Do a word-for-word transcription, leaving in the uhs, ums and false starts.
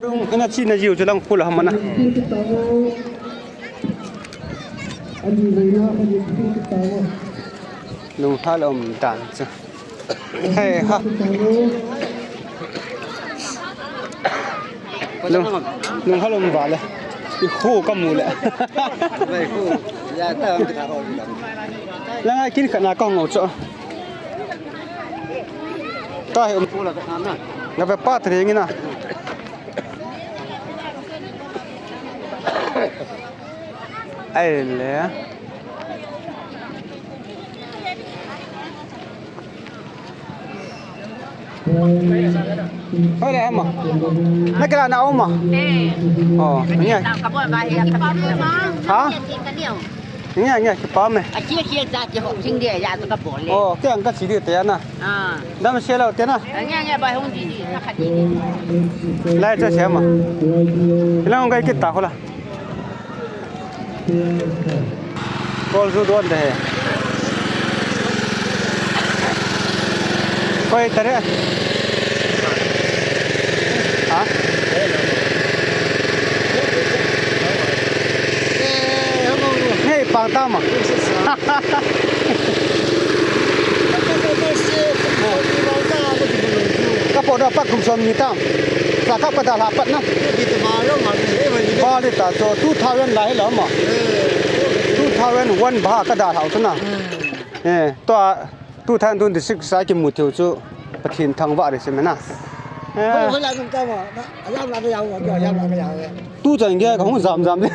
Ina chi na jiu chu lang khu la mana. Lunghal um dan chu. Hei ha. Lung, lunghal um vale. I khu ka mu le. Langa kin khat na ka ngau chu. Ka he um. Nga ve pa tre ngina. Ai le. Hoi le ama. Na kila na uma. Eh. Oh, nia. Ka bol ba ya ka. Ha? Ka neo. Nge, nge, kipah e. A chia chia ja ki ho sing dia ya ka bol le. Oh, kei ang ka chi di te na. Ah. Dam se lo te na. Nge nge ba hung di di ka kha di di. Lai cha se ma. Ilang kai kita ho la. Kol su don de he. Koi tare. Ha? Hei, pang tam a. Ka po da pat kum som ni tam. Sa kap ka da la pat na. Ba li ta cho two thousand la hi lo ma. Two thousand one ba ka da hau tu na. Eh, to a two thousand twenty-six a kimu thei u chu Pathen thangvah le si mena. Eh. Hoi la nung ka ma. Ayam la ka yau, ayam la ka yau. Tu chan ge ka hung jam jam le.